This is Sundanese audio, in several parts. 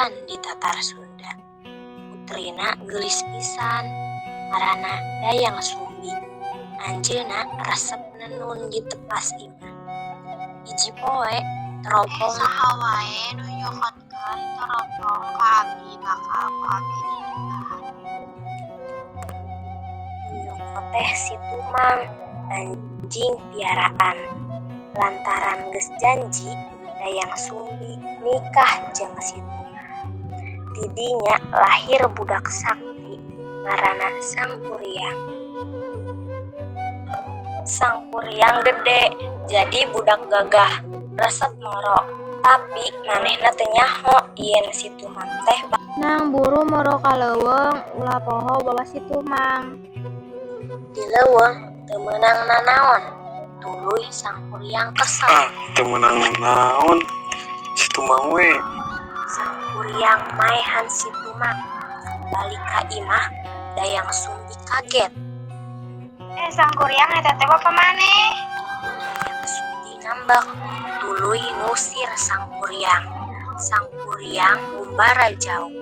kerajaan di Tatar Sunda. Putrina geulis pisan, ngaranna Dayang Sumbi. Anjeunna resep nenun di tepas imah. Hiji poe teropong Saha wae nu nyokotkeun teropong ka abi bakal ku abi dinikahan. Nu nyokot teh si Tumang, anjing piaraan. Lantaran geus janji, Dayang Sumbi nikah jeung si Tumang. Ti dinya lahir budak sakti ngaranna Sangkuriang. Sangkuriang gede jadi budak gagah, resep moro. Tapi manehna teu nyaho yen si Tumang teh Nang buru moro ka leuweung, ulah poho bawa si Tumang. Di leuweung teu meunang nanaon, tuluy Sangkuriang kesel. Ah, teu meunang naon. Si Tumang we. Sangkuriang maehan si Tumang. Balik ka imah, Dayang Sumbi kaget. Eh, Sangkuriang, eta teh bapa maneh? Dayang Sumbi ngambek, tuluy ngusir Sangkuriang. Sangkuriang ngumbara jauh.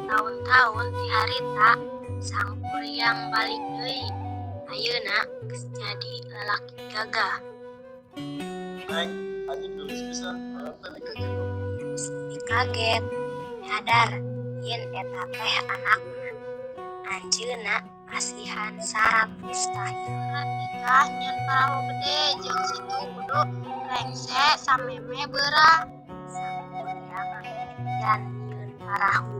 Taun-taun ti harita, Sangkuriang balik deui. Ayeuna geus jadi lalaki gagah. Neng, anjing geulis pisan, hayang teu nikah jeung Dayang Sumbi kaget, nyadar yen eta teh anakna. Anjeunna masihan syarat mustahil. Syarat nikah nyieun parahu gede jeung situ kudu rengse samemeh beurang. Sangkuriang ngamimitian nyieun parahu,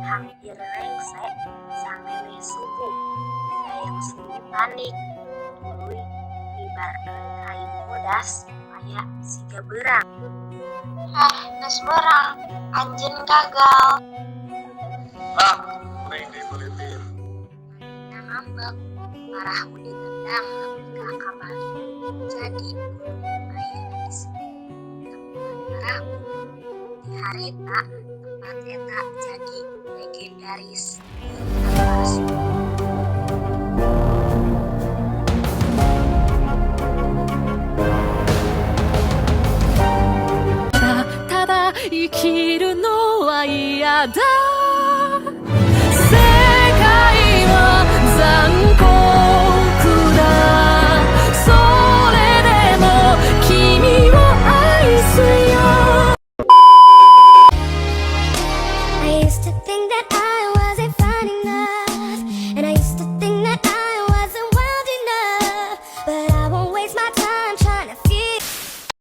hampir rengse samemeh subuh. Dayang Sumbi panik, tuluy nibarkeun kain bodas supaya siga beurang. Heh, geus beurang, anjeun gagal. Ah, mending dibelitin. Manehna ngambek, parahu ditendang nepi ka kabalik. Jadi gunung ayeuna disebut Tepungan Parahu. Ti harita tempat eta jadi legendaris di Tatar Sunda. ただ生きるのは嫌だ。